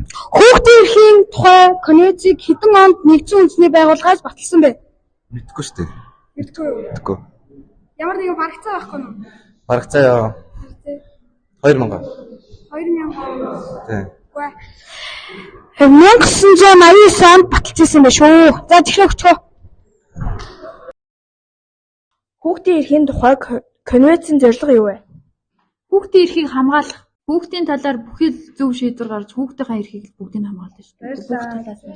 Хүүхдийн эрхийн тухай конвенцийг хэдэн онд Нэгдсэн Үндэсний Байгууллагаас баталсан бэ? Мэдэхгүй шүү дээ. Мэдэхгүй юу? Мэдэхгүй. Ямар нэгэн барагцаа байхгүй юу? Бараг заяа 2000. 2000 он. Тий. Үгүй. 1989 онд баталж исэн байх шүү. За тэгшээ өгчгөө. Хүүхдийн эрхийн тухай конвенцийн зорилго юу вэ? Хүүхдийн эрхийг хамгаалах. Хүүхдийн талаар бүхий л зөв шийдвэр гаргаж хүүхдийнхээ эрхийг л бүгдийг нь хамгаална шүү дээ. Бүх талаас нь.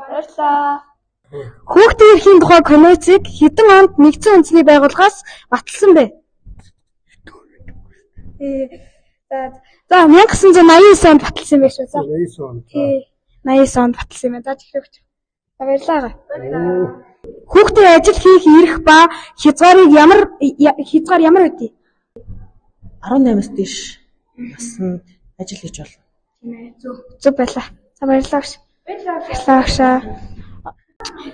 Баярлалаа. Хүүхдийн эрхийн тухай конвенцийг хэдэн онд Нэгдсэн Үндэсний Байгууллагаас баталсан бэ? Э за за 1989 онд баталсан байх шүү. За. 89 он. Тий. 89 онд баталсан юм байна. За тэгэхээр өгч. За баярлалаа. Хүүхдийн ажил хийх эрх ба хязгаарыг ямар хязгаар ямар байдгийг? 18-аас дээш наснд ажил хийж болно. Тийм ээ. Зөв. Зөв байлаа. За баярлалаа багш. Баярлалаа багшаа.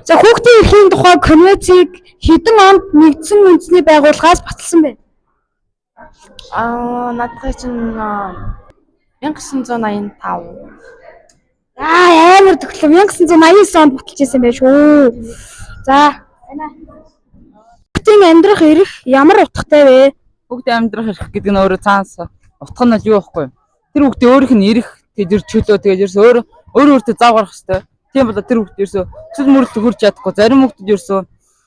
За хүүхдийн эрхийн тухай конвенцийг хэдэн онд Нэгдсэн Үндэсний Байгууллагаас баталсан бэ? Аа наадхыг чинь 1985. Аа амар төгтлөө 1989 онд баталж исэн байх шүү. За. Хүүхдийн амьдрах эрх ямар утгатай вэ? Хүүхдийн амьдрах эрх гэдэг нь өөрөө цаанаас утга нь бол юу байхгүй юу? Тэр хүүхдийн өөрийнх нь эрх тэгээд чөлөө тэгээд ерөөсөө өөр өөр өөртөө зав гаргах хэрэгтэй. Тийм болоо тэр хүүхд ерөөсөө хүсэл мөрөлдө хүрч чадахгүй. Зарим хүүхдүүд ерөөсөө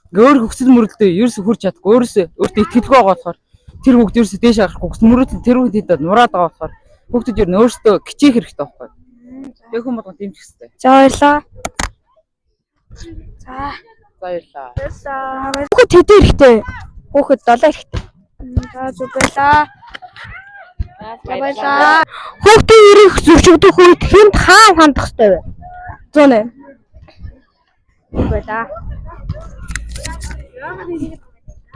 ингээ өөр хүсэл мөрөлдөө ерөөсөө хүрч чадахгүй. Өөрөөсөө өөртөө итгэлгүй байгаа болохоор тэр хүүхд ерөөсөө дээш гарахгүй. Хүсэл мөрөлдөл тэр хүүхдэд нураад байгаа болохоор хүүхдүүд ер нь өөрсдөө хичээх хэрэгтэй байхгүй юу? Тэгээ хүн болгон дэмжих хэрэгтэй. За баярлалаа. За. За баярлалаа. Хүүхэд хэдэн эрхтэй? Хүүхэд 7 эрхтэй. За зөв байлаа. За баярлалаа. Хүүхдийн эрх зөрчигдөх үед хэнд хаан хандах ёстой вэ? 108. Баярлалаа.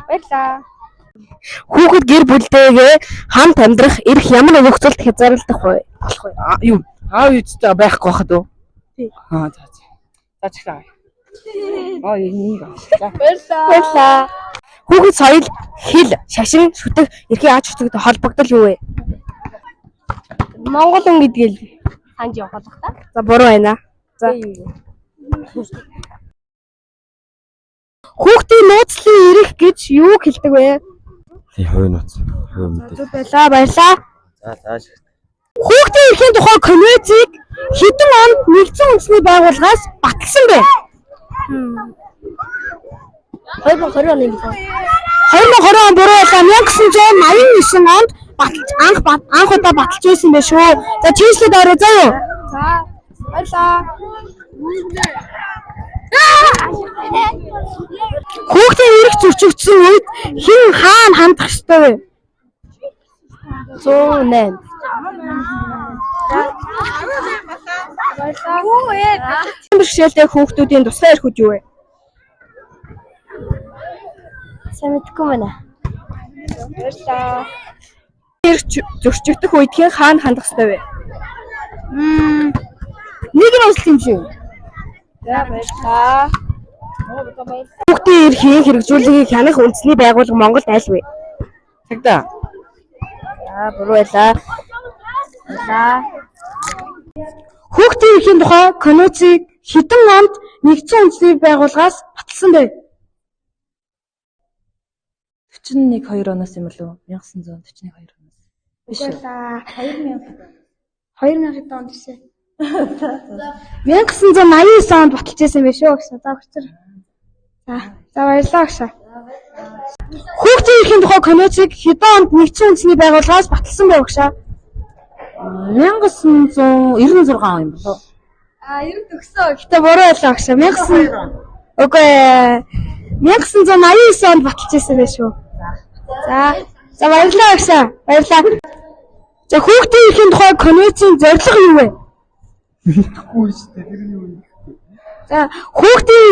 Баярлалаа. Хүүхэд гэр бүлтэйгээ хамт амьдрах эрх ямар нөхцөлд хязгаарлагдах вэ? Болох вэ? А юу аав ээжтэй байхгүй хахад уу? Тий. Аа за за. За чиглээ. Аа энийг. За. Баярлалаа. Хүүхэд соёл, хэл, шашин, шүтэх эрхийн ач холбогдолтой холбогдол юу вэ? Монгол хүн гэдгээл санаж явах болох та. За буруу байна. За. Хүүхдийн нууцлын эрх гэж юуг хэлдэг вэ? Тий, хувийн нууц. Хувийн мэдээ. Зөв байлаа, баярлалаа. За зааш. Хүүхдийн эрхийн тухай конвенцийг хэдэн онд Нэгдсэн Үндэсний Байгууллагаас баталсан бэ? 2020 оны юм байна. 2020 он буруу байлаа. 1989 онд баталж анх анх удаа баталж байсан байх шүү. За чийслээд орой заа юу? За баярлалаа. Хүүхдийн эрх зөрчигдсөн үед хэн хаана хандах ёстой вэ? 108. Бэрхшээлтэй хүүхдүүдийн тусгай эрхүүд юу вэ? Сайн мэдэхгүй байна. Баярлалаа. Эрх зөрчигдөх үед хэн хаана хандах ёстой вэ? Нэг нь услах юм шиг. За баярлалаа. Хүүхдийн эрхийн хэрэгжүүлгийг хянах үндэсний байгууллага Монголд аль вэ? Цагдаа. За буруу байлаа. Баярлалаа. Хүүхдийн эрхийн тухай конвенцийг хэдэн онд Нэгдсэн Үндэсний Байгууллагаас баталсан бэ? 41 2 оноос юм болов уу? 1941 2 оноос. Биш үү? 2000 хэд онд ирсэн? 1989 онд баталж исэн байх шүү гэсэн. За өгчөр. За, за баярлалаа багшаа. Хүүхдийн эрхийн тухай конвенцийг хэдэн онд Нэгдсэн Үндэсний Байгууллагаас баталсан бэ багшаа? 1996 он юм болов уу? А 90 төгсөө. Гэтэ буруу байлаа багшаа. 1900 Үгүй ээ. 1989 онд баталж исэн байх шүү. За. За баярлалаа багшаа. Баярлалаа. За хүүхдийн эрхийн тухай конвенцийн зорилго юу вэ? Мэдэхгүй шүү дээ. Тэр нь юу юм? За хүүхдийн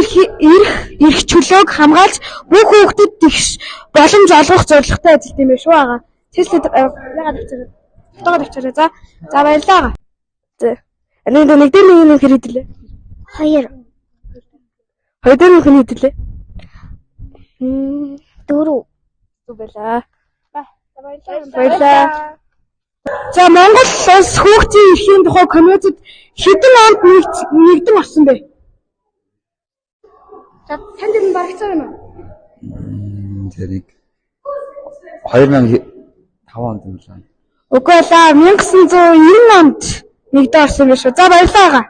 эрх эрх чөлөөг хамгаалж бүх хүүхдэд тэгш боломж олгох зорилготой ажилт юм байна шүү ага. Тэслээд яагаад авчираа. Фотогоо авчираа. За. За баярлалаа ага. За. Нэг нэг дээр нэг нэг хэр хэдэлээ? Хоёр. Хоёр дээр нэг хэр хэдэлээ? Дөрөв. Зүг байлаа. Баярлалаа. За, Монгол улс хүүхдийн эрхийн тухай конвенцэд хэдэн онд нэгдэн орсон бэ? За, танд энэ барагцаа байна уу? Тэр нэг 2005 онд юм лээ. Үгүй ээ, 1990 онд нэгдэн орсон юм шүү. За, баярлалаа.